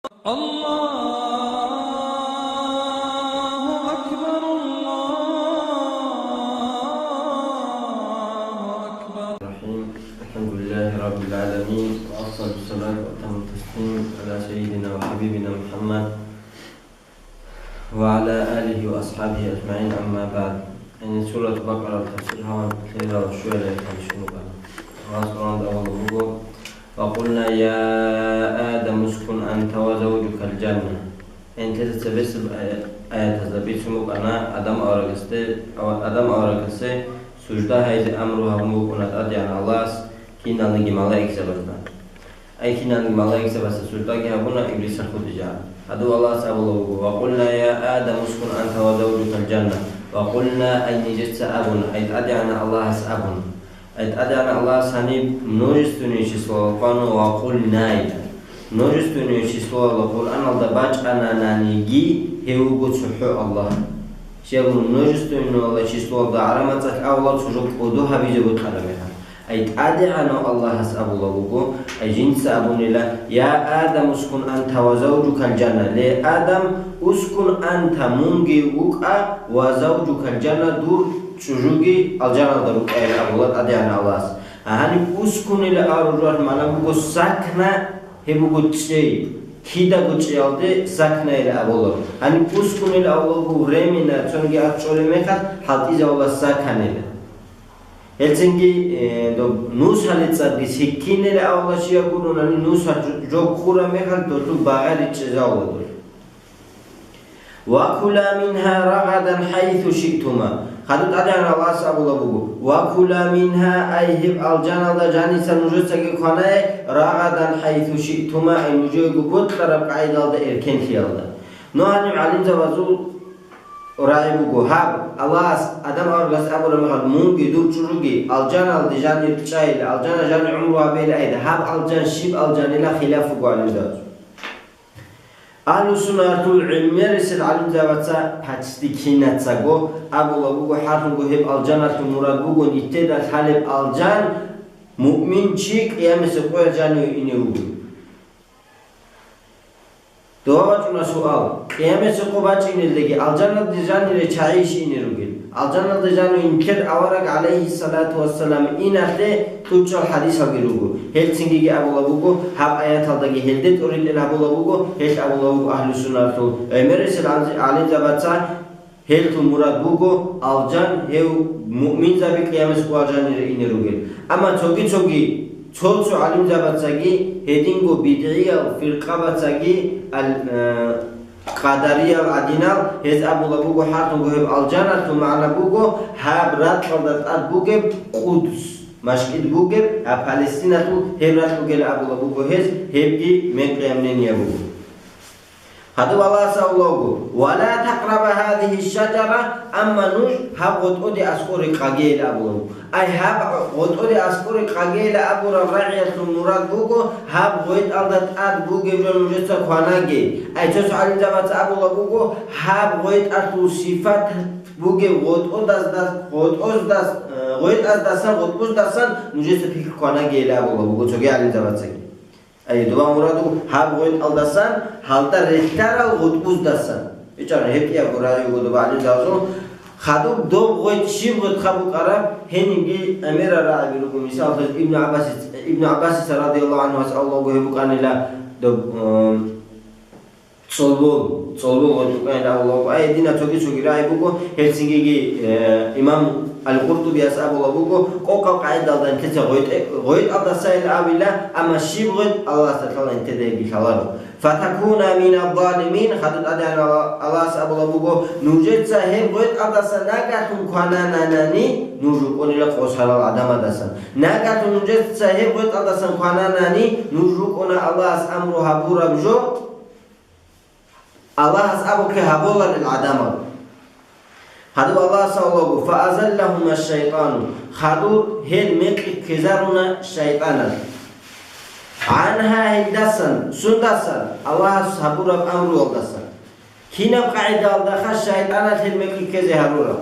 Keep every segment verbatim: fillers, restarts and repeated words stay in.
الله أكبر، الله أكبر. الرحيم. الحمد لله رب العالمين، وأفضل الصلاة وأتم التسليم على سيدنا وحبيبنا محمد وعلى آله وأصحابه أجمعين، أما بعد. Гьаниб Суратул Бакъарал тафсир гьабун, лъелал щуялда гьаниб щун букӀана. Аллагьас Къуръаналда абулеб буго: «وقلنا يا آدم اسكن أنت وزوجك الجنة». Гьаниб цебесеб ая-, аятазда бицун букӀана Адам аварагасде, ава-, Адам аварагасе сужда гьабизе амру гьабун букӀана ТӀадегӀан Аллагьас киналниги малаикзабазда. Ай киналги малаикзабаца суждаги гьабуна Иблисал хутӀизегӀан. Гьадуб Аллагьас абулеб буго: «وقلنا يا آدم اسكن أنت وزوجك الجنة». «وقلنا», ай нижеца абуна, ай ТӀадегӀанав Аллагьас абуна. Ай ТӀадегӀанав Аллагьас гьаниб множественное числоялда къвана «وقلنا». Множественное числоялда Къуръаналда бачӀананиги, гьев вуго цохӀо Аллагь. Щай гурелъул, множественное числоялда гӀараб мацӀалъ абула цо жо кӀодо гьабизе бокьараб мехалъ. Ай ТӀадегӀанав Аллагьас абулеб буго, ай жинца абунила: «يا آدم اسكن أنت وزوجك الجنة». Ле, Адам, اسكن أنت, мунги вукӀа, وزوجك الجنة, дур чӀужуги алжаналда рукӀайилан абула ТӀадегӀанав Аллагьас. Гьаниб اسكن-ила абураб жоялъул магӀна буго سكن, гьеб буго чӀей, кидаго чӀеялде سكن-ила абула. Гьаниб اسكن-ила абулеб буго временно, цониги ат чӀолеб мехалъ хӀалтӀизабула سكن-ила. Гьелцинги, э, доб нусалил цӀарги сиккинила абула щай гурелъул, нус жо-, жо ккураб мехалъ долъул багъа ричӀчӀизабула долъ. «وكلا منها رغدا حيث شئتما». Хадуб ТӀадегӀанав Аллагьас абулеб буго: «وكلا منها», ай гьеб алжаналда жаниса нужецаги кванай, «رغدا حيث شئتما», ай нужеего бокьараб къагӀидалда, эркенлъиялда. Но гьаниб гӀалимзабазул рагӀи буго, гьаб, Аллагьас Адам аварагас абураб мехалъ, мунги дур чӀужуги алжаналде жанир чӀайилан, алжана жанир гӀумру гьабейилан, гьаб алжан щиб алжанилан хилаф буго гӀалимзабазул. Агьлу-суннатул гӀемерисел гӀалимзабаца, почти кинацаго, абулеб буго, гьалъунго гьеб алжаналъул мурад буго нилъеда лъалеб алжан, муъмин чи къиямасеб къоялъ жаниве ине вугев. Дова бачӀуна суал: къиямасеб къо бачӀинелдаги алжаналде жанире чагӀийищ ине ругел? Алжаналде жаниве нилъер авараг, гӀалайгьиссалату вассалам, иналъе кьучӀал хӀадисалги руго. Гьелцинги абулеб буго, гьаб аяталдаги гьелде тӀоритӀел гьабулеб буго, гьелъ абулеб буго агьлу-суннатул гӀемерисел гӀалимзабаца, гьелъул мурад буго алжан, гьев муъминзаби къиямасеб къо алжанире ине ругел. Амма цоги-цоги, цо-цо гӀалимзабацаги, гьединго бидгӀиял фиркъабацаги, ал-, э, къадариял гӀадинал, гьез абулеб буго, гьалъунго гьеб алжаналъул магӀна буго гьаб ракьалда тӀад бугеб Къудс, машкӀид бугеб, а Палестиналъул гьеб ракь бугел абулеб буго гьез, гьебги мекъияб мнение буго. Гьадуб Аллагьас абулеб буго: «ولا تقربا هذه الشجرة», амма нуж гьаб гъотӀоде аскӀоре къагейилан абулеб буго. Ай гьаб гъотӀоде аскӀоре къагейилан абураб рагӀиялъул мурад буго, гьаб гъветӀалда тӀад бугеб жо нужеца кванаге. Ай цо-цо гӀалимзабаца абулеб буго, гьаб гъветӀалъул сипат бугеб гъотӀодазда-, гъотӀоздас-, э, гъветӀаздасан, гъотӀбуздасан нужеца пикру кванагейилан абулеб буго цоги гӀалимзабацаги. Ай, доба мурад буго гьаб гъветӀалдасан, гьалда релълъарал гъотӀбуздасан. ИчӀарал гьеб кӀиябго рагӀи буго доба гӀалимзабазул. Хадуб доб гъветӀ щиб гъветӀха букӀараб, гьенибги гӀемерал рагӀиби руго. Мисаллъун, Ибну ГӀаббасица, Ибну ГӀаббасица радияллагьу гӀанхуяс абулеб буго гьеб букӀанила доб, э, цолбол, цолбол гъветӀ букӀанила абулеб буго. Ай, гьединал цоги-цоги рагӀи буго, гьелцинги, э, имам Ал-Къуртубияс абулеб буго, къокъаб къагӀидалда нилъеца гъветӀе-, гъветӀалдасайилан абила, амма щиб гъветӀ Аллагьасда лъала, нилъедаги лъаларо. «فتكونا من الظالمين», хадуб ТӀадегӀанав Аллагьас абулеб буго, нужеца гьеб гъветӀалдаса нагагьлъун квананани, нуж рукӀунила къосарал гӀадамаздасан. Нагагьлъун нужеца гьеб гъветӀалдасан квананани, нуж рукӀуна Аллагьас амру гьабураб жо, Аллагьас абухъе гьабуларел гӀадамал. Хадуб Аллагьас абулеб буго: «فأزلهما الشيطان», хадур гьел мекъи ккезаруна шайтӀаналъ. «عنها», гьелдасан, сундасан? Аллагьас гьабураб амруялдасан. Кинаб къагӀидалдаха шайтӀаналъ гьел мекъи ккезе гьарураб?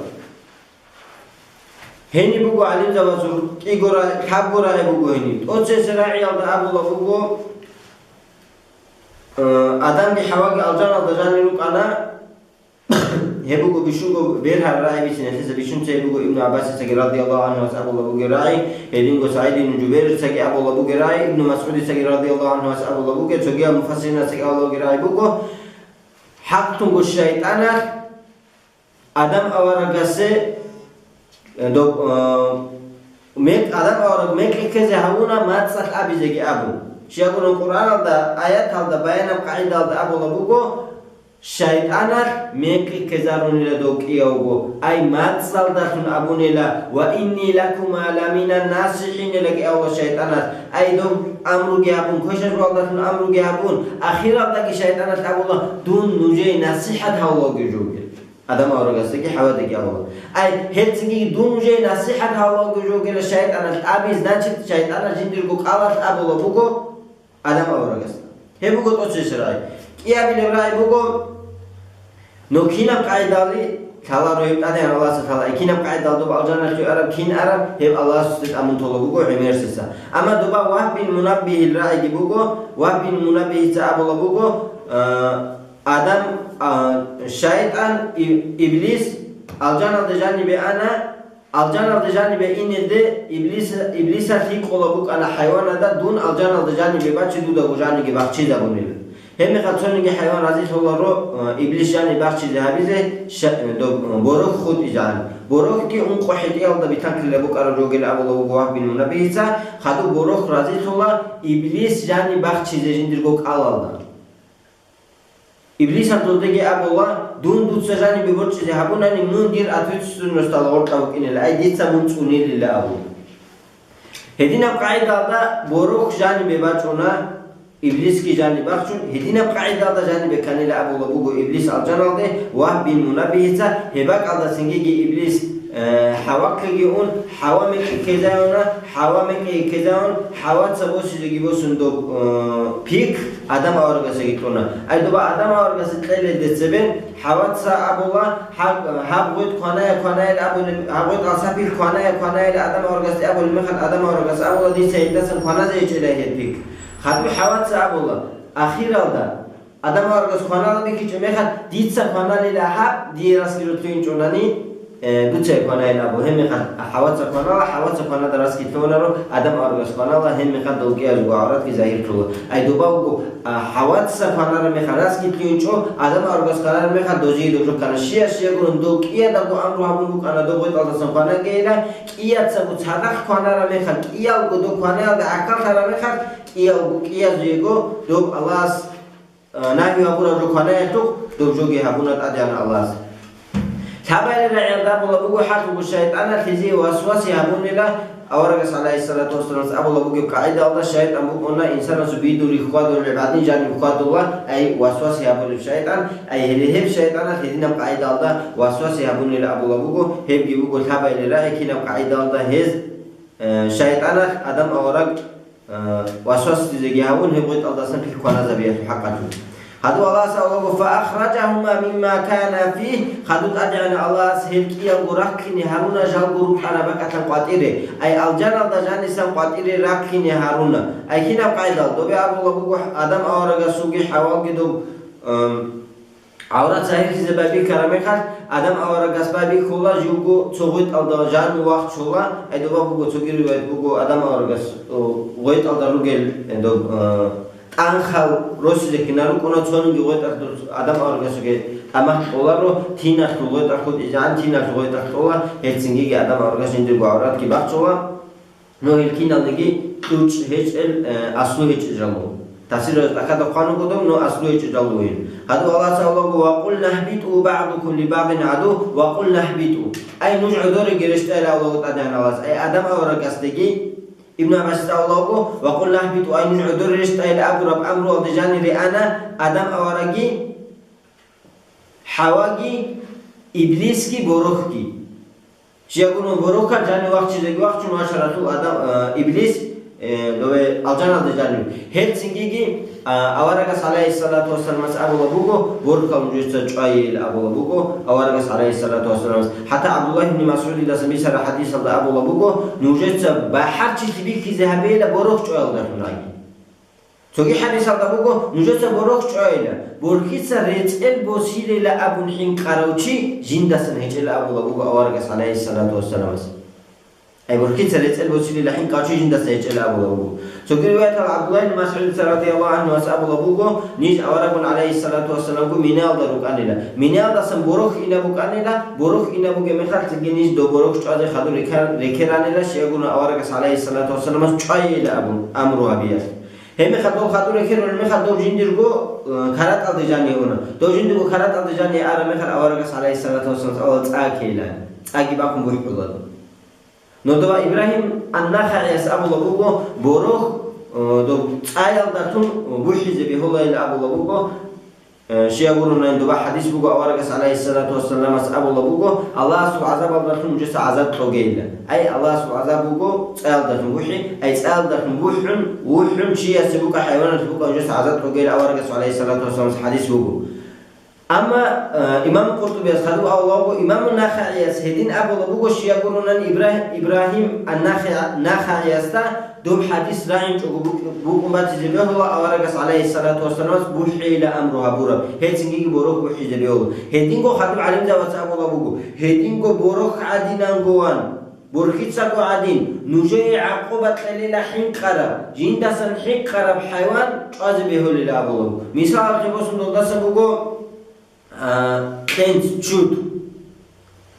Гьениб буго гӀалимзабазул кӀиго ра-, лъабго рагӀи буго гьениб. ТӀоцебесеб рагӀиялда абулеб буго, Э, Адамги ХӀаваги алжаналда жанир рукӀана, гьеб буго бищунго бергьараб рагӀи бицине, гьелъица бищунца гьеб буго Ибну ГӀаббасицаги радияллагьу гӀанхуяс абулаб бугеб рагӀи, гьединго СагӀид ибн Жубайрицаги абулаб бугеб рагӀи, Ибну МасгӀудицаги радияллагьу гӀанхуяс абулаб бугеб, цогиял муфассиринацаги абулаб бугеб рагӀи буго, хӀакълъунго шайтӀаналъ Адам аварагасе, э, доб-, э, мекъ-, Адам авараг мекъи ккезе гьавуна мацӀалъ абизеги абун. Щай гурелъул Къуръаналда, аяталда, баянаб къагӀидалда абулаб буго, шайтӀаналъ мекъи ккезарунила дов кӀиявго, ай мацӀалдалъун абунила: «Ва инни лакума ламинан насихӀин», — илаги абула шайтӀаналъ, ай дов амруги гьабун, квешаб жоялдалъун амруги гьабун, ахиралдаги шайтӀаналъ абула: «Дун нужее насихӀат гьавулаги жугел». Адам аварагасдаги ХӀавадаги абула. Ай, гьелцинги дун жей насихӀат гьавулаго жогила шайтӀаналъ аби, значит, шайтӀанас жиндирго кӀалалъ абула буго Адам аварагасда. Гьеб буго тӀоцебесеб рагӀи. КӀиабилеб рагӀи буго, но кинаб къагӀидали лъаларо гьеб ТӀадегӀан Аллагьасда лъала, ай кинаб къагӀидал доб алжаналъуй араб, кин араб, гьеб Аллагьасде тӀамун тола буго гӀемерисеца. Амма доба Вагьб бин Мунаббигьил рагӀиги буго, Вагьб бин Мунаббигьица абула буго, а, Адам, а, шайтӀан, и-, Иблис алжаналда жанибе ана, алжаналда жанибе инелде Иблис, Иблисалъ гьикъула букӀана хӀайванада: «Дун алжаналда жанибе бачи, дудаго жаниги бахчизабунила». Гьебмехалъ цониги хӀайван разилъуларо, а, Иблис жаниб бахчизе гьабизе, ша-, доб-, борохь хутӀизегӀан. Борохьги ункъо хӀетӀиялда битанлъила букӀараб жогил абула вуго Вагьб бин Мунаббигьица, хадуб борохь разилъула Иблис жаниб бахчизе жиндирго кӀалалда. Иблисал додеги абула: «Дун дуца жанибе борчӀизе гьабунани, мун дир ответственносталда гъоркьа вукӀинила, ай дица мун цӀунилила», — абун. Гьединаб къагӀидалда борохь жанибе бачӀуна, Иблисги жаниб бахчун, гьединаб къагӀидалда жанибе кканила абула буго Иблис алжаналде, Вагьб бин Мунаббигьица, гьеб бакӀалдасинги Иблис, э, ХӀавахъеги ун, ХӀава мекъи ккезаюна, ХӀава мекъи ккезаун, ХӀаваца босизеги босун доб, э, пихъ, Адам аварагасеги кьуна. Ай доба Адам аварагасе кьелелде цебе ХӀаваца абула: «Гьаб, гьаб гъветӀ кваная, кванайл абулеб, гьаб гъветӀ алсапил кваная, кванайл», Адам аварагасде абулеб мехалъ, Адам аварагас абула: «Дица гьелдасан кваназе гьечӀила гьеб пихъ». Хадуб ХӀаваца абула: «Ахиралда Адам аварагас кванала бихьичӀеб мехалъ, дица кваналила гьаб, дие расги ролъугьинчӀонани, э, дуца кванайин», — абу. Гьебмехалъ ХӀаваца кванала, ХӀаваца кванада расги лъугьунаро, Адам аварагас кванала, гьебмехалъ дов кӀиязго гӀавратги загьирлъула. Ай доба вуго, а, ХӀаваца кванараб мехалъ расги лъугьинчӀо, Адам аварагас кванараб мехалъ дозие дожо ккана. Щияс щай гурун, дов кӀиялдаго амру гьабун букӀана дов гъветӀалдасан кванагейила, кӀияцаго цадахъ кванараб мехалъ, кӀиялго дов кванаялда гӀахьаллъараб мехалъ, кӀиялго, кӀиязего доб Аллагьас а, нагьи гьабураб жо кванаялъухъ, доб жоги гьабуна ТӀадегӀан Аллагьас. Лъабабилеб рагӀиялда абула буго, хӀалбуго шайтӀаналъ гьезие васваси гьабунила, аварагас, гӀалайгьиссалату вассаламас, абула бугеб къагӀидалда, шайтӀан букӀуна инсанасул бидури хьвадулеб гӀадин жаниб хьвадула, ай васваси гьабулеб шайтӀан, ай гьеле гьеб шайтӀаналъ гьединаб къагӀидалда васваси гьабунила абула буго, гьебги буго лъабабилеб рагӀи, кинаб къагӀидалда гьез, э, шайтӀаналъ Адам авараг Э, васвасизеги гьавун, гьеб гъветӀалдасан пихъ кваназабиялъул хӀакъалъулъ. Хадуб Аллагьас абулаго: «Фа ахражагьума мимма кана фигь», хадуб ТӀадегӀан Аллагьас гьел кӀиялго рахълъине гьаруна жалго рукӀараб бакӀалъан къватӀире, ай алжаналда жанисан къватӀире рахълъине гьаруна. Ай кинаб къайдал? Добе абула буго, Адам аварагасулги ХӀавалги доб, эм, ГӀаврат загьирлъизе байбихьараб мехалъ, Адам аварагас байбихьула, живго цо гъветӀалда жану вахчула, гьедуба буго, цоги риваят буго, Адам аварагас, о, гъветӀалда ругел, э, доб, э, тӀанхал росизе ккина рукӀуна, цонги гъветӀалъ Адам аварагасуге тӀамах кьоларо, тиналъул гъветӀалъ хутӀизегӀан, тиналъул гъветӀалъ кьола, гьелцинги Адам аварагас жиндирго гӀавратги бахчула. Но гьел киналниги кьучӀ гьечӀел, э, аслу гьечӀел жал буго. Тафсиралда тӀахьазда хъван буго доб, но аслу гьечӀел жал буго гьел. Гьадуб Аллагьас абулаго: «Ва къулна гьбиту багӀдукум ли багӀдин гӀаду, ва къулна гьбиту». Ай, нуж гӀодореги рещтӀайла абулаго ТӀадегӀан Аллагьас. Ай, Адам аварагасдаги, Ибну ГӀаббасица абулаго: «Ва къулна гьбиту», ай, нуж гӀодор рещтӀайла абураб амруялда жанире ана Адам авараги, ХӀаваги, Иблисги, борохьги. Щай гурун, борохьал жанив вахчизеги вахчун вачаралъул Адам, э, Иблис, э, дове алжаналда жанив. Гьелцинги, а, аварагас, гӀалайгьиссалату вассаламас, абула буго, борхьал нужеца чӀвайила абула буго, аварагас, гӀалайгьиссалату вассаламас. ХӀатта ГӀабдуллагь ибн МасгӀудидасан бицараб хӀадисалда абула буго, нужеца бахӀарчилъи бихьизе гьабейила борохь чӀваялдалъунаги. Цоги хӀадисалда буго, нужеца борохь чӀвайила, борхьица рецӀел босилила абун хӀинкъарав чи жиндасан гьечӀела абула буго аварагас, гӀалайгьиссалату вассаламас. Ай, борхьица рецӀел босилила хӀинкъарав чи жиндаса гьечӀела абула буго. Цоги риваяталда ГӀабдуллагь ибн МасгӀудица радияллагьу гӀангьу ас абула буго, ниж аварагун, гӀалайгьиссалату вассаламгун, минаялда рукӀанила. Минаялдасан борохь ина букӀанила, борохь ина бугеб мехалъги ниж доб борохь чӀвазе хадур рекер-, рекеранила, щай гурони аварагас, гӀалайгьиссалату вассаламас, чӀвайила абун амру гьабиялъ. Гьебмехалъ дол хадур рекерулеб мехалъ доб жиндирго, э, каратӀалде жаниве уна. Доб жиндирго каратӀалде жаниве араб мехалъ аварагас, гӀалайгьиссалату вассаламас, авал цӀа ккейилан. ЦӀаги бахъун бухӀула. Нодова Ибрагьим ан-НахагӀияс абула буго, борохь, э, доб цӀаялдалъун бухӀизе бегьулайилан абула буго, э, щай гурони, доба хӀадис буго, аварагас, гӀалайгьиссалату вассаламас, абула буго, Аллагьасул гӀазабалдалъун нужеца гӀазаб кьогейилан. Ай, Аллагьасул гӀазаб буго цӀаялдалъун бухӀи, ай, цӀаялдалъун бухӀун, вухӀун чиясе букӀа, хӀайваналъе букӀа нужеца гӀазаб кьогейилан аварагасул, гӀалайгьиссалату вассаламас, хӀадис буго. Амма, э, имам Къуртубияс хадуб абула буго, имам НахагӀияс гьедин абула буго, щай гурони Ибрагь-, Ибрагьим ан-НахагӀи-, НахагӀиясда доб хӀадис рагӀинчӀого букӀ-, букӀун батизе бегьула аварагас, гӀалайгьиссалату вассаламас, бухӀейилан амру гьабураб, гьецинги борохь бухӀизе бегьула. Гьединго хадуб гӀалимзабаца абула буго, гьединго борохь гӀадинангоян, борхьицаго гӀадин, нужее гӀакъуба кьелила хӀинкъараб, жиндасан хӀинкъараб хӀайван чӀвазе бегьулила абула буго. Мисалалъе босун долдаса буго, а, кьенц, чуд.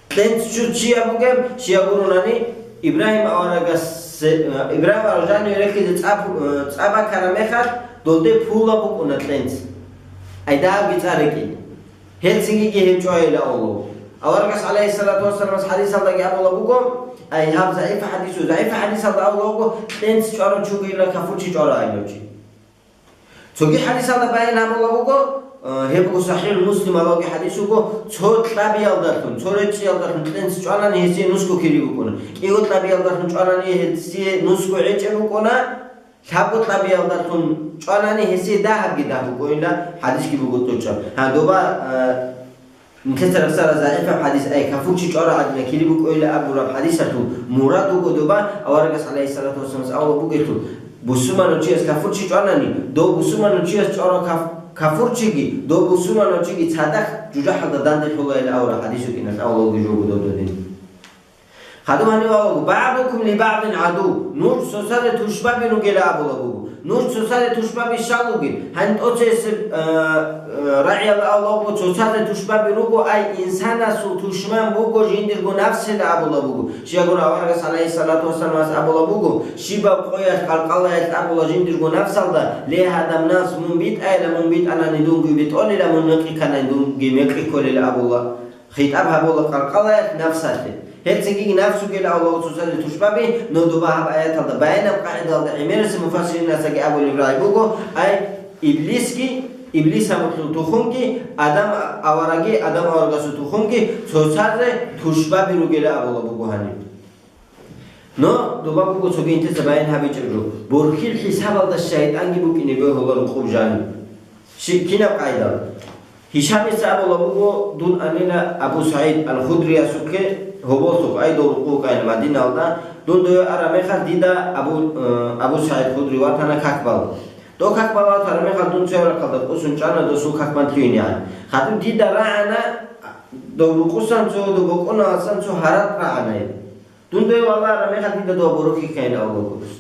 Кьенц, чуд чияй бугеб, щай гурони, Ибрагьим аварагас, а, Ибрагьим авараг жаниве рехизе цӀа пу-, а, цӀа бакараб мехалъ, долде пула букӀуна кьенц. Ай, дагьабги цӀа рекӀин. Гьелцинги гьеб чӀвайила абула. Аварагас, гӀалайгьиссалату вассаламас, хӀадисалдаги абула буго, ай, гьаб загӀипа хӀадису, загӀипа хӀадисалда абула буго, кьенц чӀварав чи вугила кафурчи чӀварав гӀадинав чи. Цоги хӀадисалда баян гьабула буго, э, гьеб буго СахӀихӀул Муслималдаги хӀадис буго, цо кьабиялдалъун, цо речӀчӀиялдалъун кьенц чӀванани гьесие нусго кири букӀуна. КӀиго кьабиялдалъун чӀванани гьесие нусго гӀечӀеб букӀуна, лъабго кьабиялдалъун чӀванани гьесие дагьабги дагь букӀунила, хӀадисги буго тӀочӀаб. Гьа, доба, э, Нилъеца рехсараб загӀипаб хӀадис, ай, кафурчи чӀварав гӀадинав кири букӀунила абураб хӀадисалъул мурад буго доба, аварагас, гӀалайгьиссалату вассаламас, абула бугелъул, бусурманав чияс кафурчи чӀванани, дов бусурманав чияс чӀварав каф-, кафурчиги, дов бусурманав чиги цадахъ жужахӀалда данделъулайилан абураб хӀадис букӀиналъ абула бугеб жо буго доб додин. Хадуб гьанив абула буго, «БагӀдукум ли багӀдин гӀадув», нуж цоцазе тушбаби ругела абула буго. Нуж цоцазе тушбаби щал ругел? Гьаниб тӀоцебесеб, э, э, рагӀиял абула буго, цоцазе тушбаби руго, ай, инсанасул тушман буго жиндирго нафсила абула буго. Щай гурони аварагас, гӀалайгьиссалату вассаламас, абула буго, щибаб къоялъ, къалкъалаялъ абула жиндирго нафсалда, «Ле, гьадаб нафс, мун битӀайила, мун битӀанани дунги битӀолила, мун мекъи кканани дунги мекъи кколила», абула. Хитаб гьабула къалкъалаялъ нафсалъе. Гьелцинги нафс ругел абула цоцазе тушбаби, но доба гьаб аяталда баянаб къагӀидалда гӀемерисел муфассиринасдаги абулеб рагӀи буго, ай, иблисги, иблис гьабулъул тухумги, Адам авараги, Адам аварагасул тухумги цоцазе тушбаби ругела абула буго гьаниб. Но доба буго цоги нилъеца баян гьабичӀеб жо. Борхьил хӀисабалда шайтӀанги букӀине бегьула рукъуб жаниб. Щи-, кинаб къайдал? Гьишамица абула буго, дун анила Абу СагӀид Ал-Худриясухъе гьоболлъухъ, ай, дов рукъу вукӀайна Мадиналда, дун дове араб мехалъ дида Абу, э, Абу СагӀид Худрий ватана как балун. Дов как балун ватараб мехалъ дун цеве рахъалда кӀусун чӀана досул как балъугьинегӀан. Хадуб дида рагӀана, дов рукъусан цо, дов бокӀуналдасан цо гьаракь рагӀана. Дун дове валагьараб мехалъ дида дов борохьихъейин авлогурус.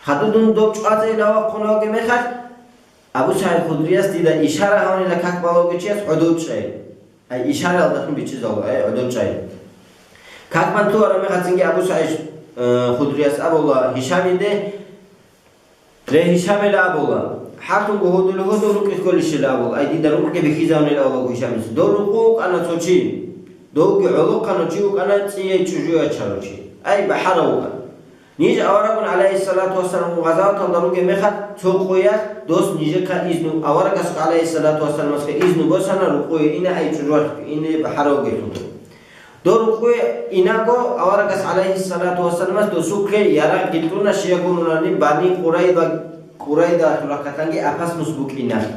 Хадуб дун доб чӀвазе вахъун вугеб мехалъ, Абу СагӀид Худрияс дида ишара гьавнила как балугев чияс гӀодов чӀай. Ай, ишаралдалъун бичӀчӀизабула, ай, гӀодов чӀай. Как балъугьараб мехалъ цинги Абу СагӀид, э, Худрияс абула Гьишамиде, «Ле, Гьишамила», абула, «хӀакълъун гьудул-гьудул рукъи кколищила», абула, ай, дида рукъги бихьизавнила абула Гьишамица. Дов рукъу вукӀана цо чи, довги гӀолохъанав чи вукӀана, цӀие чӀужу ячарав чи. Ай, бахӀарав вукӀана. Ниж аварагун, гӀалайгьиссалату вассалам, гъазаваталда ругеб мехалъ, цо къоялъ дос нижеца изну, аварагасухъ, гӀалайгьиссалату вассаламасухъ, изну босана рукъуе ина, ай, чӀужуялъухъ ине бахӀарав вугелъул. Дов рукъуе инаго, аварагас, гӀалайгьиссалату вассаламас, досухъе ярагъги кьуна, щай гурони Бани Къурайда, Къурайдалъул рахъалъанги опасность букӀиналъ.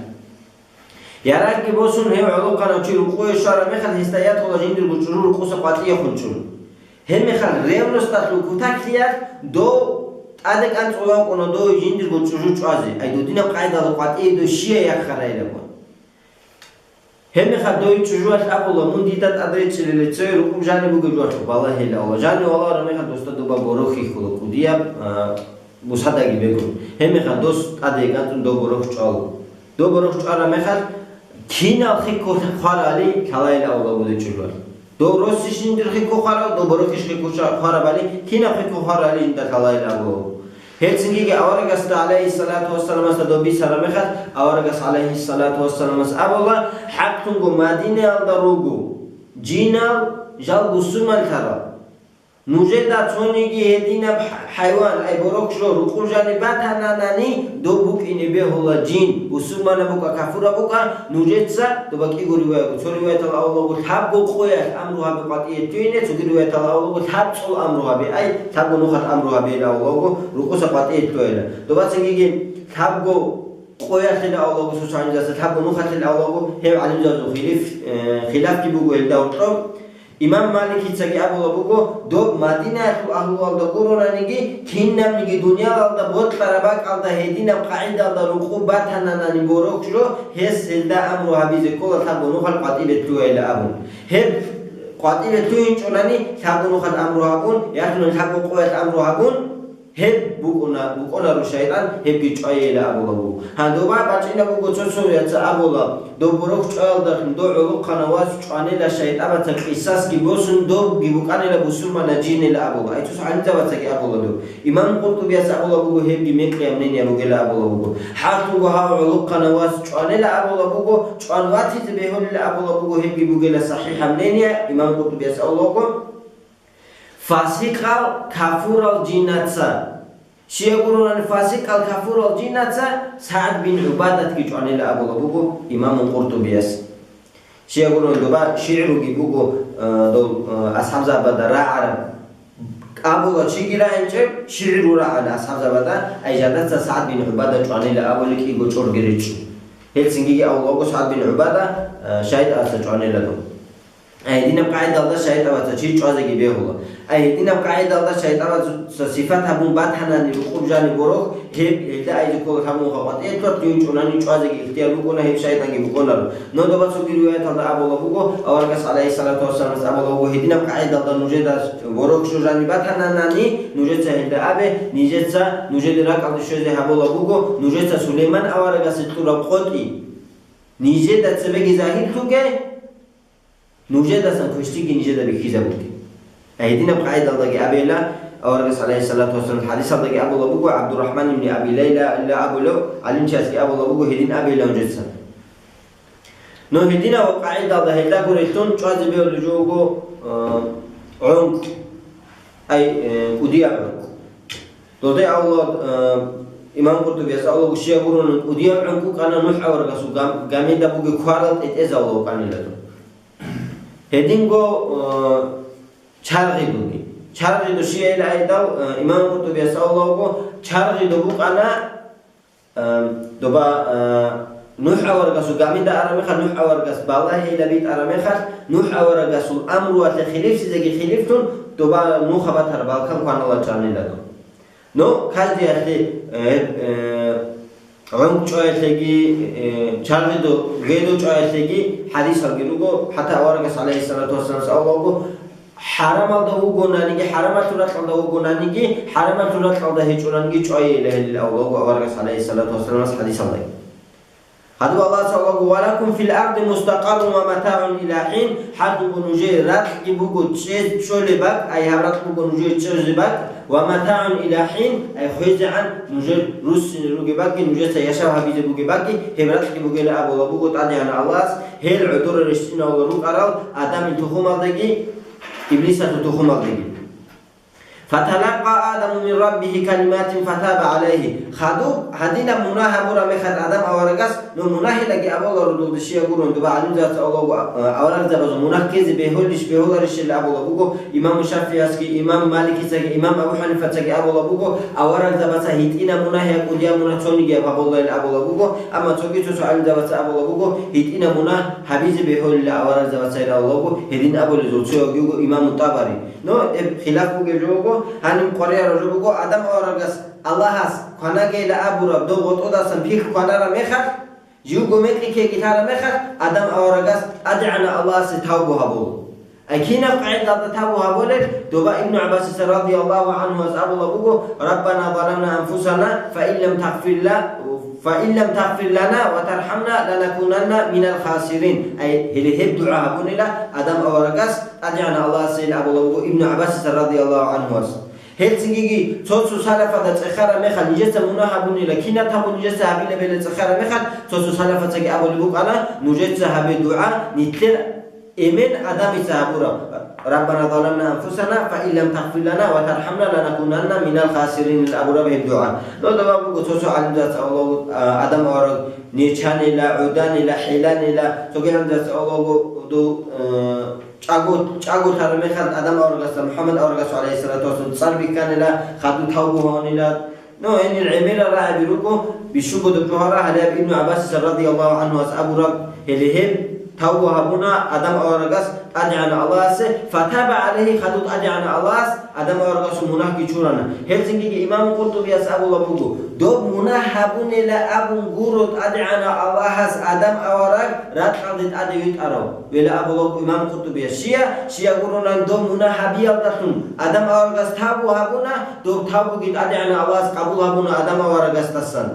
Ярагъги босун, гьев гӀолохъанав чи рукъуе щвараб мехалъ, гьесда ятӀула жиндирго чӀужу рукъуса къватӀие хунчӀун. Гьебмехалъ ревносталъул кутаклъиялъ дов ТӀаде кӀанцӀулев вукӀуна дов жиндирго чӀужу чӀвазе, ай додинаб къайдалда къватӀие дов щияй яхъарайилан. Гьебмехалъ дов чӀужуялъ абула, мун дида тӀад речӀчӀилел цеве рукъуб жаниб бугеб жоялъухъ балагьейилан абула. Жанив валагьараб мехалъ досда доба борохь хьихьула, кӀудияб, а, бусадаги бегун. Гьебмехалъ дос тӀаде кӀанцӀун дов борохь чӀвала. Дов борохь чӀвараб мехалъ, кинал хъикӀго хварали лъалайилан абула дов чӀужуялъ. Дов росищ жиндир хъикӀго хварав, дов борохьищ хъикӀго ша-, хварабали, кинаб хъикӀго хварали жинда лъалайилан абула. Гьелцинги аварагасда, гӀалайгьиссалату вассаламасда, дов бицараб мехалъ, аварагас, гӀалайгьиссалату вассаламас, абула, хӀакълъунго Мадинаялда руго жинал, жал бусурманлъарал. Нужеда цониги гьединаб хӀ-, хӀайван, ай борохь жо, рукъуб жаниб батананани, доб букӀине бегьула жин, бусурманаб букӀа, кафураб букӀа, нужеца, доба кӀиго риваятго, цо риваяталда абулаго, лъабго къоялъ амру гьабе къватӀие лъугьине, цоги риваяталда абулаго, лъабцӀул амру гьабе, ай, лъабго нухалъ амру гьабейилан абулаго, рукъуса къватӀие лъугьайилан. Добацинги лъабго къоялъилан абулаго, цо-цо гӀалимзабаца лъабго нухалъилан абулаго, гьеб гӀалимзабазул хилиф-, э, хилафги буго гьелда гьоркьоб. Имам Маликицаги абула буго, доб Мадинаялъул агьлуялда гуронаниги, кинабниги дуниялалда бокьараб бакӀалда гьединаб къагӀидалда рукъуб батананани борохь жо, гьес гьелда амру гьабизе ккола лъабго нухалъ къватӀибе лъугьайилан абун. Гьеб къватӀибе лъугьинчӀунани лъабго нухалъ амру гьабун, яхъинун лъабго къоялъ амру гьабун, Гьеб букӀуна-, букӀунаро шайтӀан, гьебги чӀвайила абула буго. Гьанже доба бачӀина буго цо-цо яца абула, доб борохь чӀваялдалъун дов гӀолохъанав вас чӀванила шайтӀабаца къисасги босун, добги букӀанила бусурманав жинила абула. Ай цо-цо гӀалимзабацаги абула доб. Имам Къуртубияс абула буго, гьебги мекъияб мнение бугила абула буго. ХӀакълъунго гьав гӀолохъанав вас чӀванила абула буго, чӀван ватизе бегьулила абула буго, гьебги бугила сахӀихӀаб мнение, имам Къуртубияс абула буго. Фасикъал кафурал жинца. Щай гурунани фасикъал кафурал жинца СагӀд бин ГӀубадатги чӀванила абула буго имаму Къуртубияс. Щай гурунани доба шигӀруги буго, э, дол, э, асхӀабзабада рагӀараб. Абула чиги рагӀинчӀеб шигӀру рагӀана асхӀабзабада, ай жадаца СагӀд бин ГӀубада чӀванила абули кӀиго чӀорги ричӀчӀу. Гьелцинги абула буго СагӀд бин ГӀубада, э, шайтӀаца чӀванила доб. Гьединаб къагӀидалда шайтӀабаца чи чӀвазеги бегьула. Гьединаб къагӀидалда шайтӀабаца сифат гьабун батанани рукъуб жаниб борохь, гьеб гьелда айзе ккола лъабго нухалъ къватӀие лъугьине, чӀунани чӀвазеги ихтияр букӀуна, гьеб шайтӀанги букӀунаро. Но доба цоги риваяталда абула буго, аварагас, гӀалайгьиссалату вассаламас, абула буго, гьединаб къагӀидалда нужеда борохь жо жаниб батананани, нужеца гьелда абе, нижеца нужеде ракӀалде щвезе гьабула буго, нужеца Сулейман аварагасе кьураб къотӀи. Нижеда цебеги загьирлъуге, нужедасан квешлъиги нижеда бихьизабуге. Гьединаб къагӀидалдаги абейила, аварагас, гӀалайгьиссалату вассалам, хӀадисалдаги абула буго, ГӀабдуррахӀман ибн Аби Лайла абулев гӀалимчиясги абула буго, гьедин абейила нужеца. Но гьединаб къагӀидалда гьелда гурелъун чӀвазе бегьулеб жо буго, э, гӀункӀ, ай, э, кӀудияб гӀункӀ. Додей авлад, э, имам Къуртубияс авлад щай гурун, кӀудияв гӀункӀ вукӀана НухӀ аварагасул гам-, гамида бугеб кварал тӀетӀезавла вукӀанила дун. Гьединго, э, чаргъидуги. Чаргъиду щияйилан гьедал, э, имам Къуртубияс авлавго, чаргъиду букӀана, э, доба, э, НухӀ аварагасул гамида араб мехалъ, НухӀ аварагас балагьейилан битӀараб мехалъ, НухӀ аварагасул амруялъе хилифлъизеги хилифлъун, доба нуха батараб балкан кванала чанила дун. Но каждыялъе, э, э, гӀункӀ чӀваялъеги, э, чаргъидул гъеду чӀваялъеги хӀадисалги руго, хӀатта аварагас, гӀалайгьиссалату вассаламас, авлавго, хӀарамалда вугонаниги, хӀарамалъул ракьалда вугонаниги, хӀарамалъул ракьалда гьечӀонаниги чӀвайила гьелил авлавго аварагас, гӀалайгьиссалату вассаламас, хӀадисалда. Гьадин Аллагьас абулаго: «Ва лакум фил арди мустакъаррун ва матагӀун иля хӀин», гьадинго нужее ракьги буго чӀез-, чӀолеб бакӀ, ай гьаб ракь буго нужее чӀезеб бакӀ, «ва матагӀун иля хӀин», ай хвезегӀан нужер руссине ругеб бакӀги, нужеца яшав гьабизе бугеб бакӀги, гьеб ракьги бугила абула буго ТӀадегӀанав Аллагьас, гьел гӀодоре рещтӀинавула рукӀарал Адамил тухумалдаги, Иблисалъул тухумалдаги. «Фаталакка Адаму мин Раббигьи калиматин фатаба гӀалайгьи». Хадуб, гьадинаб мунагь гьабураб мехалъ Адам аварагас, ну, мунагьилаги абула рудулде щай гурун, дуба гӀалимзабаца авлавго, а, аварагзабазул мунагь ккезе бегьулищ, бегьуларищил абула буго, имам ШафигӀиясги, имам Маликицаги, имам Абу ХӀанифацаги абула буго, аварагзабаца гьитӀинаб мунагь я кӀудияб мунагь цонигияб гьабулайил абула буго, амма цоги цо-цо гӀалимзабаца абула буго, гьитӀинаб мунагь гьабизе бегьулила аварагзабацайил абула буго, гьедин абулезул цоявги вуго имаму ТӀабари. Но гьеб хилаф бугеб жо буго, Гьаниб къваригӀараб жо буго, Адам аварагас Аллагьас кванагейилан абураб дов гъотӀодасан пихь кванараб мехалъ, живго мекъи ккеги лъараб мехалъ, Адам аварагас ТӀадегӀанав Аллагьасе тавбу гьабула. Ай кинаб къагӀидалда тавбу гьабулеб? Доба Ибну ГӀаббасица радияллагьу гӀанхуяс абулаб буго: «Раббана заламна анфусана, фа ин лам тагъфир ла-, фа ин лам тагъфир лана ва тархӀамна, ланакунанна минал хасирин». Ай, гьеле гьеб дугӀа гьабунила Адам аварагас ТӀадегӀанав Аллагьасе, ил абулаб буго Ибну ГӀаббасица радияллагьу гӀанхуяс. Гьелцинги цо-цо салафазда цӀехараб мехалъ, нижеца мунагь гьабунила, кинаб тавбу нижеца гьабилебали цӀехараб мехалъ, цо-цо салафаздаги абулеб букӀана, нужеца гьабе дугӀа, нилъер эмен Адамица гьабураб: «Раббана заламна анфусана, фа ин лам тагъфир лана ва тархӀамна, ланакунанна минал хасирин», ил абураб гьеб дугӀа. Нодаб буго цо-цо гӀалимзаца Аллагьу, а, Адам авараг нечанила, гӀуданила, хӀиланила, цоги гӀалимзаца Аллагьу ду-, э, ЧӀаго, чӀаго лъараб мехалъ Адам аварагасда МухӀаммад аварагасул, гӀалайгьиссалату вассалам, цӀар бихьанила, хадуб тавбу гьавнила. Ну, гьенир гӀемерал рагӀаби руго, бищунго доб жо гьараб, гьале гьаб Ибну ГӀаббасица радияллагьу гӀанхуяс абураб, гьеле гьеб тавбу гьабуна Адам аварагас ТӀадегӀанав Аллагьасе, фатаба гӀалайгьи, хадуб ТӀадегӀанав Аллагьас Адам аварагасул мунагьги чурана. Гьелцинги имам КъуртӀубияс абулаб буго, доб мунагь гьабунила абун гуро ТӀадегӀанав Аллагьас Адам авараг ракьалде тӀаде витӀарав. Вела абулаб имам КъуртӀубияс, щия, щия гуронан доб мунагь гьабиялдалъун Адам аварагас тавбу гьабуна, доб тавбуги ТӀадегӀанав Аллагьас къабул гьабуна Адам аварагасдасан.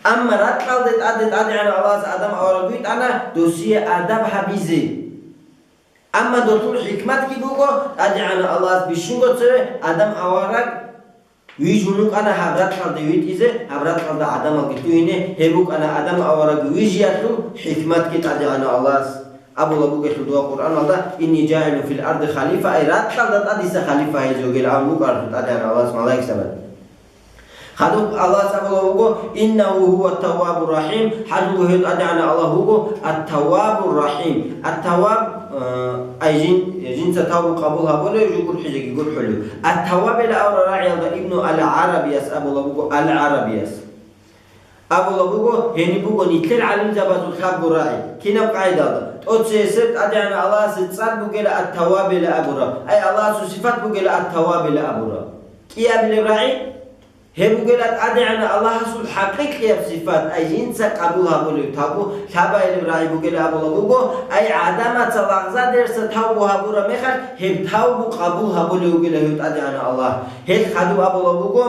Амма ракьалде тӀаде ТӀадегӀанав Аллагьас Адам авараг витӀана досие адаб гьабизе. Амма досул хӀикматги буго, ТӀадегӀанав Аллагьас бищунго цеве Адам авараг вижун вукӀана гьаб ракьалде витӀизе, гьаб ракьалда гӀадамалги лъугьине, гьеб букӀана Адам авараг вижиялъул хӀикматги ТӀадегӀанав Аллагьас. Абулаб бугелъул дова Къуръаналда: «Инни жагӀилун фил арди халифа», ай, ракьалда тӀад дица халифа гьезе вугилан абун букӀаралъул ТӀадегӀанав Аллагьас малаикзабазда. Хадуб Аллагьас абулаб буго: «Иннагьу гьува таввабур рахӀим», хӀалуго гьев ТӀадегӀанав Аллагь вуго Ат-Таввабур рахӀим. Ат-Тавваб, э, ай жин, жинца тавбу къабул гьабулев, жо гурхӀизеги гурхӀулев. Ат-Тавваб ила абураб рагӀиялда Ибну Ал-ГӀарабияс абулаб буго, Ал-ГӀарабияс. Абулаб буго, гьениб буго нилъер гӀалимзабазул лъабго рагӀи. Кинаб къагӀидалда? ТӀоцесеб ТӀадегӀанав Аллагьасе цӀар бугела Ат-Тавваб ила абураб. Ай, Аллагьасул сифат бугела Ат-Тавваб ила абураб. КӀиабилеб рагӀи? Гьеб бугела ТӀадегӀанав Аллагьасул хӀакъикъияб сифат, ай жинца къабул гьабулеб тавбу лъабабилеб рагӀи бугела абулаб буго, ай гӀадамаца лагъзадерса тавбу гьабураб мехалъ, гьеб тавбу къабул гьабулев вугела гьев ТӀадегӀанав Аллагь. Гьелъ хадуб абулаб буго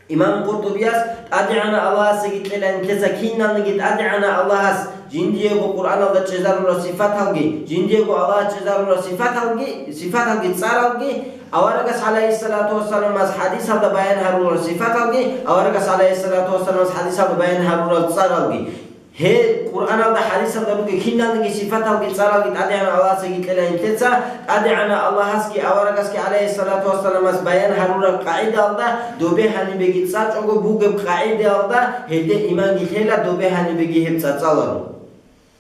имам КъуртӀубияс, ТӀадегӀанав Аллагьасеги кьела нилъеца киналниги ТӀадегӀанав Аллагьас жиндиего Къуръаналда чӀезарурал сифаталги, жиндиего Аллагьас чӀезарурал сифаталги, сифаталги цӀаралги, аварагас, гӀалайгьиссалату вассаламас, хӀадисалда баян гьарурал сифаталги, аварагас, гӀалайгьиссалату вассаламас, хӀадисалда баян гьарурал цӀаралги. Гьел Къуръаналда, хӀадисалда ругел киналниги сифаталги цӀаралги ТӀадегӀанав Аллагьасеги кьела нилъеца, ТӀадегӀанав Аллагьасги аварагасги, гӀалайгьиссалату вассаламас, баян гьарураб къагӀидалда, добе гьанибеги цӀачӀого бугеб къагӀидалда, гьелде иманги лъела, добе гьанибеги гьеб цӀацӀаларо.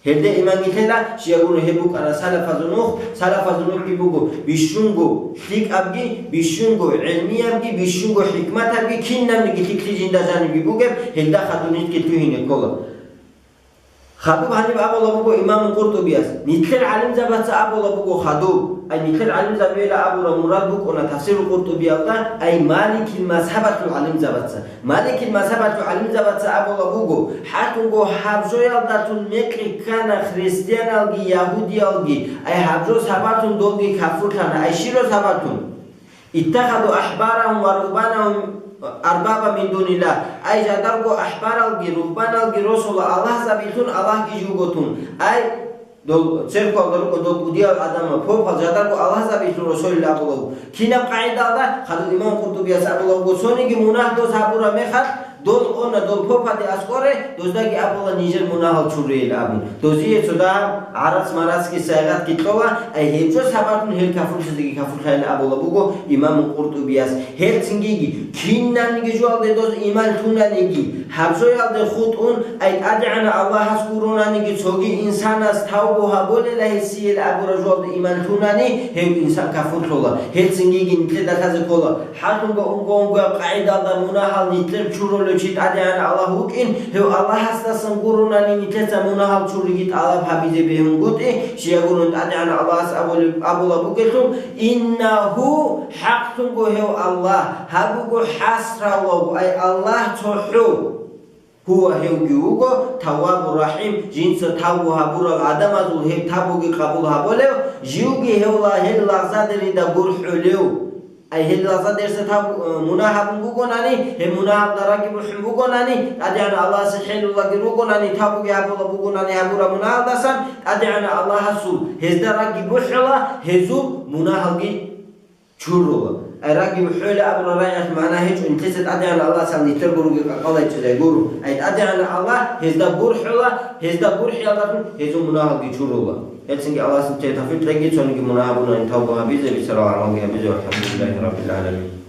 Гьелде иманги лъела, щай гуро гьеб букӀана салафазул нух, салафазул нухги буго бищунго лъикӀабги, бищунго гӀелмиябги, бищунго хӀикматабги, кинабниги лъикӀлъи жинда жанибги бугеб, гьелда хадуб нилъги лъугьине ккола. Хадуб гьаниб абулаб буго имам КъуртӀубияс, нилъер гӀалимзабаца абулаб буго хадуб, ай, нилъер гӀалимзабила абураб мурад букӀуна тафсирул КъуртӀубиялда, ай, Маликил мазгьабалъул гӀалимзабаца. Маликил мазгьабалъул гӀалимзабаца абулаб буго, хӀакъунго гьаб жоялдалъун мекъи ккана христианалги, ягьудиялги, ай гьаб жо сабаблъун долги кафурлъана, ай щиб жо сабаблъун? «Иттахазу ахбарагьум ва ругьбанагьум арбаба мин дуниллагь», ай жадарго ахбаралги, ругьбаналги росула аллагьзабилъун, Аллагьги живго тун, ай Дол церквалда рукӀун дол кӀудиял гӀадамал, попал жадарго аллагьзабилъун росулел абулав. Кинаб къагӀидалда? Хадуб имам КъуртӀубияс абулавго, цониги мунагь доз гьабураб мехалъ, дол она, дол попаде аскӀоре, доздаги абула нижер мунагьал чурейил абун. Дозие цо дагьаб гӀарац-марацги сайгъатги кьола, ай гьеб жо сабаблъун гьел кафурлъизеги кафурлъайилан абулаб буго имам КъуртӀубияс. Гьелцинги кинабниги жоялде доз иман лъунаниги, гьаб жоялде хутӀун, ай ТӀадегӀанав Аллагьас гуронаниги, цоги инсанас тавбу гьабулела гьесие абураб жоялде иман лъунани, гьев инсан кафурлъула. Гьелцинги нилъеда лъазе ккола, хӀакъунго унго-унгояб къагӀидалда мунагьал нилъер чурулел Чи ТӀадегӀанав Аллагь вукӀин, гьев Аллагьасдасан гуронани нилъеца мунагьал чуриги тӀалаб гьабизе бегьунгутӀи, щай гурун ТӀадегӀанав Аллагьас абулеб-, абулаб бугелъул: «Иннагьу», хӀакълъунго гьев Аллагь, гьаб буго хӀасралав, ай Аллагь цохӀо. «Гьува», гьевги вуго, «Таввабур рахӀим», жинца тавбу гьабурал гӀадамазул гьеб тавбуги къабул гьабулев, живги гьев ла-, гьел лагъзадерида гурхӀулев. Ай гьел лагъзадерса тавбу, э, мунагь гьабун бугонани, гьеб мунагьалда рагги бухӀун бугонани, ТӀадегӀанав Аллагьасе хӀелулаги ругонани, тавбуги гьабулаб бугонани гьабураб мунагьалдасан, ТӀадегӀанав Аллагьасул гьезда рагги бухӀула, гьезул мунагьалги чурула. Ай рагги бухӀула абураб рагӀиялъ магӀна гьечӀо, нилъеца ТӀадегӀанав Аллагьасул нилъер гуруги къакъалайчӀезай гуро. Ай ТӀадегӀанав Аллагь гьезда гурхӀула, гьезда гурхӀиялдалъун гьезул мунагьалги чурула. Гьелцинги Аллагьас нилъее тавфикъ кьеги, цониги мунагь гьабунани тавба гьабизе, бицарал гӀамалги гьабизе. ВалхӀамдулиллагьи раббил гӀаламин.